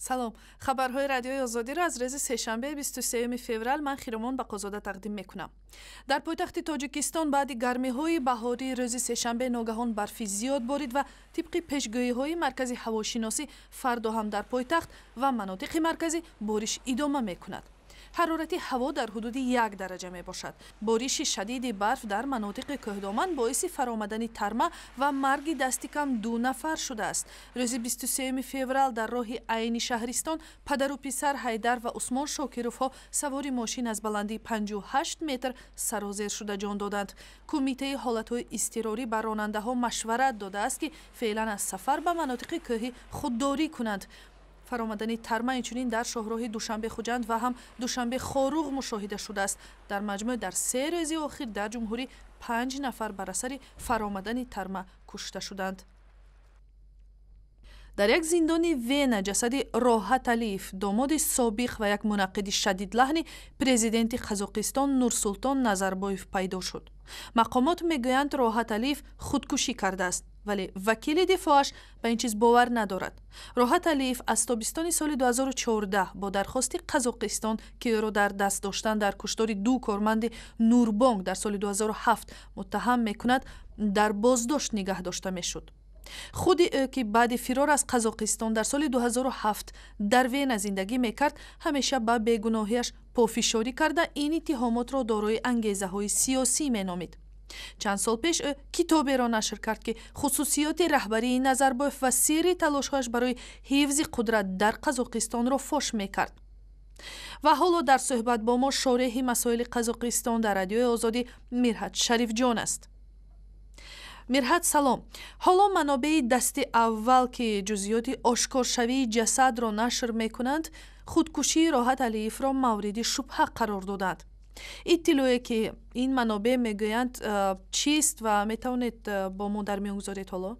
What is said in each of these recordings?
Салом, хабарҳои Радиои Озодиро аз рӯзи сешанбе, 23 феврал, ман, Хиромон Бақозода, тақдим мекунам. Дар пойтахти Тоҷикистон баъди гармиҳои баҳорӣ рӯзи сешанбе ногаҳон барфи зиёд борид ва тибқи пешгӯиҳои Маркази ҳавошиносӣ фардо ҳам дар пойтахт ва манотиқи марказӣ бориш идома мекунад. Ҳарорати ҳаво дар ҳудуди 1 дараҷа мебошад. Бориши шадиди барф дар манотиқи кӯҳдоман боиси фаромадани тарма ва марги дасти кам ду нафар шудааст. Рӯзи 23 феврал дар роҳи Айни шаҳристон падару писар Ҳайдар ва Усмон Шокировҳо савори мошин аз баландии 58 метр сарозер шуда ҷон доданд. Кумитаи ҳолатҳои изтирорӣ ба ронандаҳо машварат додааст, ки феълан аз сафар ба манотиқи кӯҳӣ худдорӣ кунанд. Фаромадани тарма инчунин дар шоҳроҳи Душанбе Хуҷанд ва ҳам Душанбе Хоруғ мушоҳида шудааст. Дар маҷмӯъ дар 3 рӯзи охир дар ҷумҳурӣ панҷ нафар бар асари фаромадани тарма кушта шуданд. Дар як зиндони Вена ҷасади Роҳат Алиев, домоди собиқ ва як мунаққиди шадидлаҳни президенти Қазоқистон Нурсултон Назарбоев, пайдо шуд. Мақомот мегӯянд, Роҳат Алиев худкушӣ кардааст, вале вакили дифоаш ба ин чиз бовар надорад. Роҳат Алиев аз тобистони соли 2014 бо дархости Қазоқистон, ки ӯро дар даст доштан дар куштори ду корманди Нурбонк дар соли 2007 муттаҳам мекунад, дар боздошт нигаҳ дошта мешуд. Худи ӯ, ки баъди фирор аз Қазоқистон дар соли 2007 дар Вена зиндагӣ мекард, ҳамеша ба бегуноҳиаш пофишорӣ карда, ин иттиҳомотро дорои ангезаҳои сиёсӣ меномид. Чанд сол пеш ӯ китоберо нашр кард, ки хусусиёти раҳбарии Назарбоев ва сирри талошҳояш барои ҳифзи қудрат дар Қазоқистонро фош мекард. Ва ҳоло дар суҳбат бо мо шореҳи масоили Қазоқистон дар Радиои Озодӣ Мирҳат Шарифҷон аст. Мирҳат, салом. Ҳоло манобеи дасти аввал, ки ҷузъиёти ошкоршавии ҷасадро нашр мекунанд, худкушии Роҳат Алиевро мавриди шубҳа қарор доданд. Иттилоъе, ки ин манобеъ мегӯянд, чист ва метавонед бо мо дар миён гузоред ҳоло?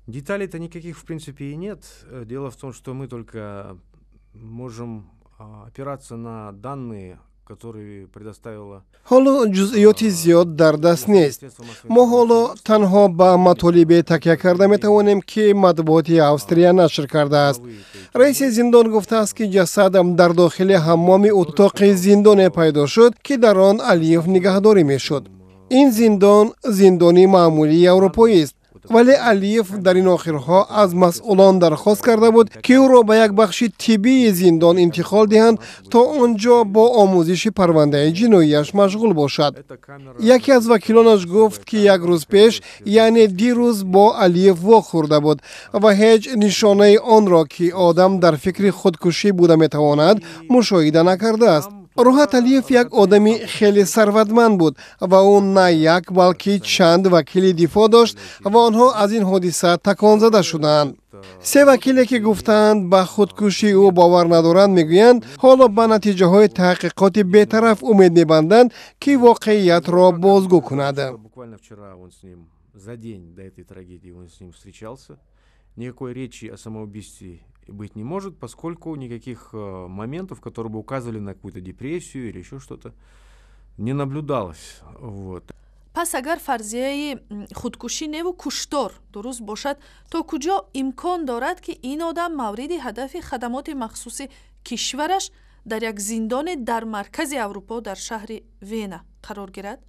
Деталей-то никаких, в принципе, и нет. Дело в том, что мы только можем опираться на данные, которые предоставила Ҳоло ҷузъиёти зиёд дар даст нест. Мо ҳоло танҳо ба матолибе такя карда метавонем, ки матбуоти Австрия нашр кардааст. Раиси зиндон гуфтааст, ки ҷасад дар дохили ҳаммоми утоқи зиндоне пайдо шуд, ки дар он Алиев нигаҳдорӣ мешуд. Ин зиндон зиндони маъмулии аврупоист, вале Алиев дар ин охирҳо аз масъулон дархост карда буд, ки ӯро ба як бахши тиббии зиндон интиқол диҳанд, то он ҷо бо омӯзиши парвандаи ҷиноияш машғул бошад. Яке аз вакилонаш гуфт, ки як рӯз пеш, яъне дирӯз, бо Алиев вохӯрда буд ва ҳеҷ нишонаи онро, ки одам дар фикри худкушӣ буда метавонад, мушоҳида накардааст. Роҳат Алиев як одами хеле сарватманд буд ва ӯ на як, балки чанд вакили дифоъ дошт ва онҳо аз ин ҳодиса таконзада шуданд. Се вакиле, ки гуфтаанд, ба худкушии ӯ бовар надоранд, мегӯянд, ҳоло ба натиҷаҳои таҳқиқоти бетараф умед мебанданд, ки воқеиятро бозгӯ кунад. Буквально вчера он с ним, за день до этой трагедии он с ним встречался. Никакой речи о самоубийстве быть не может, поскольку никаких моментов, которые бы указывали на какую-то депрессию или еще что-то, не наблюдалось. Вот. Пас агар фарзияи худкушӣ неву куштор дуруст бошад, то куҷо имкон дорад, ки ин одам мавриди ҳадафи хадамоти махсуси кишвараш дар як зиндоне дар маркази Аврупо, дар шаҳри Вена, қарор гирад?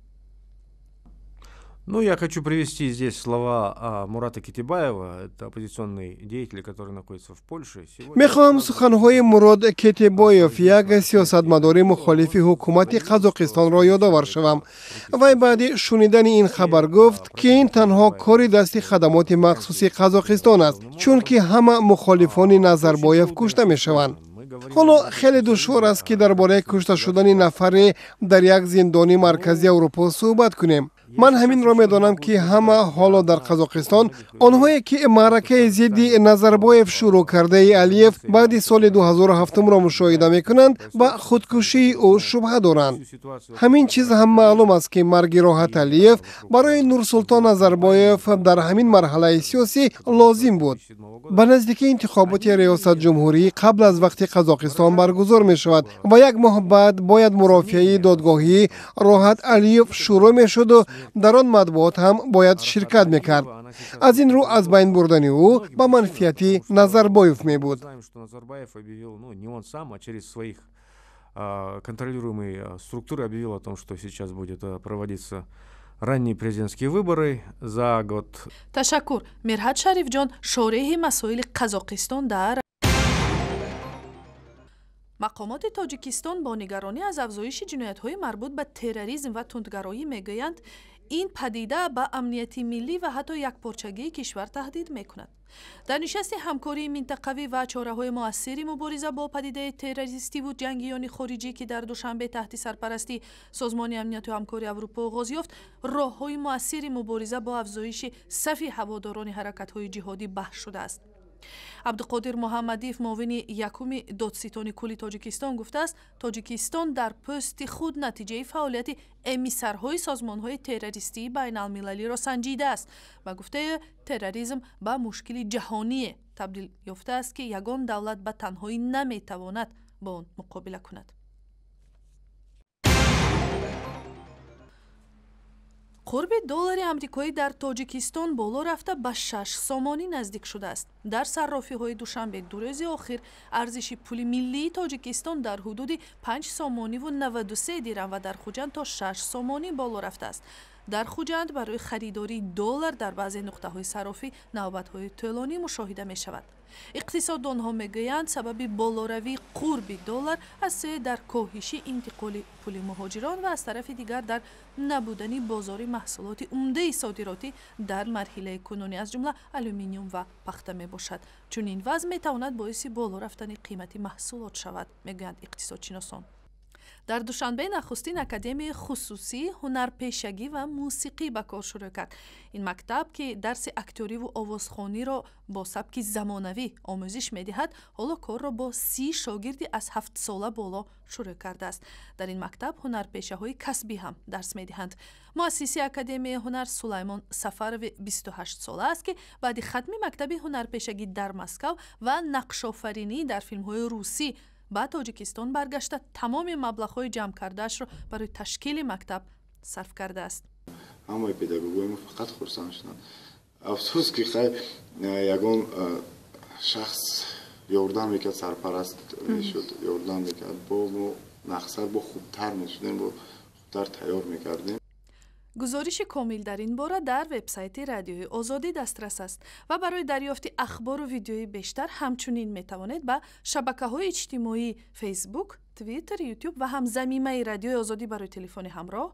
Ну, я хочу привести здесь слова Мурата Кетебаева, это оппозиционный деятель, который находится в Польше. Мехоҳам суханҳои Мурод Кетебоев, як сиёсатмадори мухолифи ҳукумати Қазоқистонро, ёдовар шавам. Вай баъди шунидани ин хабар гуфт, ки ин танҳо кори дасти хадамоти махсуси Қазоқистон аст, чунки ҳама мухолифони Назарбоев кушта мешаванд. Ҳоло хеле душвор аст, ки дар бораи кушта шудани нафаре дар як зиндони маркази Аврупо суҳбат кунем. Ман ҳаминро медонам, ки ҳама ҳоло дар Қазоқистон онҳое, ки маъракаи зидди Назарбоев шурӯъ кардаи Алиев баъди соли 2007-ро мушоҳида мекунанд, ба худкушии ӯ шубҳа доранд. Ҳамин чиз ҳам маълум аст, ки марги Роҳат Алиев барои Нурсултон Назарбоев дар ҳамин марҳалаи сиёсӣ лозим буд. Ба наздикӣ интихоботи риёсатҷумҳурӣ қабл аз вақти Қазоқистон баргузор мешавад ва як моҳ баъд бояд мурофиаи додгоҳии Роҳат Алиев шурӯъ мешуду. Дар он матбуот ҳам бояд ширкат мекард. Аз ин рӯ аз байн бурдани ӯ ба манфиати Назарбоев мебуд. Назарбаев объявил, ну, не он сам, а через своих контролируемые структуры объявил о том, что сейчас будет проводиться ранние президентские выборы за год. Ташаккур, Мирҳат Шарифҷон, шореҳи масоили Қазоқистон. Дар мақомоти Тоҷикистон бо нигаронӣ аз афзоиши ҷиноятҳои марбут ба терроризм ва тундгароӣ мегӯянд, ин падида ба амнияти миллӣ ва ҳатто якпорчагии кишвар таҳдид мекунад. Дар нишасти ҳамкории минтақавӣ ва чораҳои муассири мубориза бо падидаи террористиву ҷангиёни хориҷӣ, ки дар Душанбе таҳти сарпарастии Созмони амнияту ҳамкории Аврупо оғоз ёфт, роҳҳои муассири мубориза бо афзоиши сафи ҳаводорони ҳаракатҳои ҷиҳодӣ баҳс шудааст. Абдуқодир Муҳаммадиев, муовини якуми додситони кулли Тоҷикистон, гуфтааст, Тоҷикистон дар пӯсти худ натиҷаи фаъолияти эмиссарҳои созмонҳои террористии байналмилалиро санҷидааст. Ба гуфтаи, терроризм ба мушкили ҷаҳоние табдил ёфтааст, ки ягон давлат ба танҳоӣ наметавонад бо он муқобила кунад. Қурби доллари амрикоӣ дар Тоҷикистон боло рафта, ба 6 сомонӣ наздик шудааст. Дар саррофиҳои Душанбе 2 рӯзи охир арзиши пули миллии Тоҷикистон дар ҳудуди 5 сомониву 93 дирам ва дар Хуҷанд то 6 сомонӣ боло рафтааст. Дар Хуҷанд барои харидории доллар дар баъзе нуқтаҳои саррофӣ навбатҳои тӯлонӣ мушоҳида мешавад. Иқтисоддонҳо мегӯянд, сабаби болоравии қурби доллар аз сӯе дар коҳиши интиқоли пули муҳоҷирон ва аз тарафи дигар дар набудани бозори маҳсулоти умдаи содиротӣ дар марҳилаи кунунӣ, аз ҷумла алюминиум ва пахта мебошад. Чунин вазъ метавонад боиси боло рафтани қимати маҳсулот шавад, мегӯянд иқтисодшиносон. Дар Душанбе нахустин академияи хусусии ҳунарпешагӣ ва мусиқӣ ба кор шурӯъ кард. Ин мактаб, ки дарси актёриву овозхониро бо сабки замонавӣ омӯзиш медиҳад, ҳоло корро бо 30 шогирди аз 7-сола боло шурӯъ кардааст. Дар ин мактаб ҳунарпешаҳои касбӣ ҳам дарс медиҳанд. Муассиси академияи ҳунар Сулаймон Сафарови 28-сола аст, ки баъди хатми мактаби ҳунарпешагӣ дар Москав ва нақшофаринӣ дар филмҳои русӣ ба Тоҷикистон баргашта, тамоми маблағҳои ҷамъ кардаашро барои ташкили мактаб сарф кардааст. Ҳамаи педагогои мо фақат хурсанд шуданд. Афсӯс, ки хай ягон шахс ёрдам мекард, сарпараст мешуд, ёрдам мекард, бо мо нақсар бо хубтар мешудем, бо хубтар тайёр мекардем. Гузориши комил дар ин бора дар вебсайти Радиои Озодӣ дастрас аст ва барои дарёфти ахбору видеои бештар ҳамчунин метавонед ба шабакаҳои иҷтимоӣ: Фейсбук, Твиттер, Ютуб ва ҳам замимаи Радиои Озодӣ барои телефони ҳамроҳ.